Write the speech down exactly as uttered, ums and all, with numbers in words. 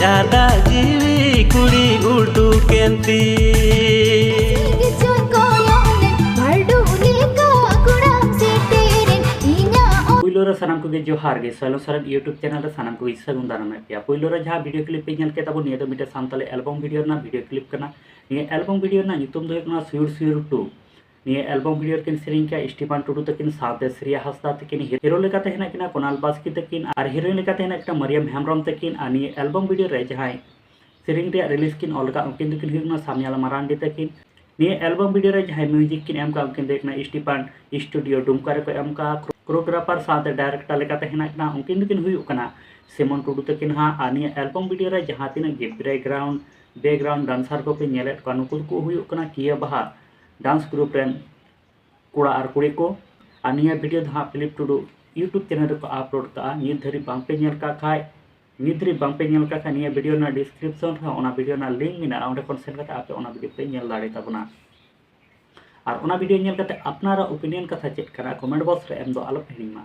ᱡᱟᱫᱟ ᱡᱤᱣᱤ ᱠᱩᱲᱤ ᱩᱰᱩᱠᱮᱱ ᱛᱤᱧ᱾ ᱜᱮᱪᱚᱭ ᱠᱚᱭᱚᱜ ᱞᱮ ᱵᱷᱟᱹᱰᱩ ᱞᱮᱠᱟ ᱠᱚᱲᱟᱢ ᱥᱮᱴᱮᱨᱮᱱ ᱤᱧᱟᱹᱜ ᱚ- ᱯᱩᱭᱞᱩ ᱨᱮ ᱥᱟᱱᱟᱢ ᱠᱚᱜᱮ ᱡᱚᱦᱟᱨ ᱜᱮ᱾ ᱥᱚᱭᱞᱚᱱ ᱥᱚᱨᱮᱱ YouTube channel ᱨᱮ ᱥᱟᱱᱟᱢ ᱠᱚᱜᱮ ᱥᱟᱹᱜᱩᱱ ᱫᱟᱨᱟᱢᱮᱫ ᱯᱮᱭᱟ᱾ ᱯᱩᱭᱞᱩ ᱨᱮ ᱡᱟᱦᱟᱸ video clip ᱯᱮ ᱧᱮᱞ ᱠᱮᱫ ᱛᱟᱵᱚᱱ, ᱱᱤᱭᱟᱹ ᱫᱚ ᱢᱤᱫᱴᱮᱱ ᱥᱟᱱᱛᱟᱲᱤ album video ᱨᱮᱱᱟᱜ video clip ᱠᱟᱱᱟ᱾ ᱱᱤᱭᱟᱹ album video ᱨᱮᱱᱟᱜ ᱧᱩᱛᱩᱢ ᱫᱚ ᱦᱩᱭᱩᱜ ᱠᱟᱱᱟ ᱥᱩᱨ ᱥᱩᱨ ᱴᱩ᱾ ᱱᱤᱭᱟᱹ album video ᱨᱮᱠᱤᱱ ᱥᱮᱨᱮᱧ ᱠᱮᱫᱟ ᱥᱴᱤᱯᱷᱟᱱ ᱴᱩᱰᱩ ᱛᱟᱹᱠᱤᱱ ᱥᱟᱶᱛᱮ ᱥᱨᱮᱭᱟ ᱦᱟᱸᱥᱫᱟ ᱛᱟᱹᱠᱤᱱ᱾ Hero ᱞᱮᱠᱟᱛᱮ ᱦᱮᱱᱟᱜ ᱠᱤᱱᱟ ᱠᱩᱱᱟᱞ ᱵᱟᱥᱠᱮ ᱛᱟᱹᱠᱤᱱ ᱟᱨ heroine ᱞᱮᱠᱟᱛᱮ ᱦᱮᱱᱟᱜ ᱠᱤᱱᱟ ᱢᱟᱨᱤᱭᱟᱢ ᱦᱮᱢᱵᱨᱚᱢ ᱛᱟᱹᱠᱤᱱ᱾ ᱟᱨ ᱱᱤᱭᱟᱹ album video ᱨᱮ ᱡᱟᱦᱟᱸᱭ ᱥᱮᱨᱮᱧ ᱨᱮᱭᱟᱜ release ᱠᱤᱱ ᱚᱞ ᱠᱟᱜ, ᱩᱱᱠᱤᱱ ᱫᱚᱠᱤᱱ ᱦᱩᱭᱩᱜ ᱠᱟᱱᱟ ᱥᱟᱢᱤᱭᱟᱞᱟ ᱢᱟᱨᱟᱱᱰᱤ ᱛᱟᱹᱠᱤᱱ᱾ ᱱᱤᱭᱟᱹ album video ᱨᱮ ᱡᱟᱦᱟᱸᱭ music ᱠᱤᱱ ᱮᱢ ᱠᱟᱜ, ᱩᱱᱠᱤᱱ ᱫᱚ ᱦᱩᱭᱩᱜ ᱠᱟᱱᱟ ᱥᱴᱤᱯᱷᱟᱱ ᱥᱴᱩᱰᱤᱭᱳ ᱰᱩᱢᱠᱟ ᱨᱮᱠᱚ ᱮᱢ ᱠᱟᱜᱼᱟ᱾ Choreographer ᱥᱟᱶᱛᱮ director ᱞᱮᱠᱟᱛᱮ ᱦᱮᱱᱟᱜ ᱠᱤᱱᱟ, ᱩᱱᱠᱤᱱ ᱫᱚᱠᱤᱱ ᱦᱩᱭᱩᱜ ᱠᱟᱱᱟ ᱥᱤᱢᱚᱱ ᱴᱩᱰᱩ ᱛᱟᱹᱠᱤᱱ ᱦᱟᱸᱜ᱾ ᱟᱨ ᱱᱤᱭᱟᱹ album video ᱨᱮ ᱡᱟᱦᱟᱸ ᱛᱤᱱᱟᱹᱜ ᱜᱮ background background dancer ᱠᱚᱯᱮ ᱧᱮᱞᱮᱫ ᱠᱚᱣᱟ, ᱱᱩᱠᱩ ᱫᱚᱠᱚ ᱦᱩᱭᱩᱜ ᱠᱟᱱᱟ ᱠᱤᱭᱟᱹ ᱵᱟᱦᱟ dance group ᱨᱮᱱ ᱠᱚᱲᱟ ᱟᱨ ᱠᱩᱲᱤ ᱠᱚ᱾ ᱟᱨ ᱱᱤᱭᱟᱹ video ᱫᱚ ᱦᱟᱸᱜ ᱯᱷᱤᱞᱤᱯ ᱴᱩᱰᱩ YouTube channel ᱨᱮᱠᱚ upload ᱠᱟᱜᱼᱟ᱾ ᱱᱤᱛ ᱫᱷᱟᱹᱨᱤᱡ ᱵᱟᱝᱯᱮ ᱧᱮᱞ ᱠᱟᱜ ᱠᱷᱟᱡ, ᱱᱤᱛ ᱫᱷᱟᱹᱨᱤᱡ ᱵᱟᱝᱯᱮ ᱧᱮᱞ ᱠᱟᱜ ᱠᱷᱟᱡ, ᱱᱤᱭᱟᱹ video ᱨᱮᱱᱟᱜ description ᱨᱮᱦᱚᱸ ᱚᱱᱟ video ᱨᱮᱱᱟᱜ link ᱢᱮᱱᱟᱜᱼᱟ, ᱚᱸᱰᱮ ᱠᱷᱚᱱ ᱥᱮᱱ ᱠᱟᱛᱮ ᱟᱯᱮ ᱚᱱᱟ video ᱯᱮ ᱧᱮᱞ ᱫᱟᱲᱮ ᱛᱟᱵᱚᱱᱟ᱾ ᱟᱨ ᱚᱱᱟ video ᱧᱮᱞ ᱠᱟᱛᱮ ᱟᱯᱱᱟᱨᱟᱜ opinion ᱠᱟᱛᱷᱟ ᱪᱮᱫ ᱠᱟᱱᱟ, comment box ᱨᱮ ᱮᱢ ᱫᱚ ᱟᱞᱚᱯᱮ ᱦᱤᱲᱤᱧ ᱢᱟ᱾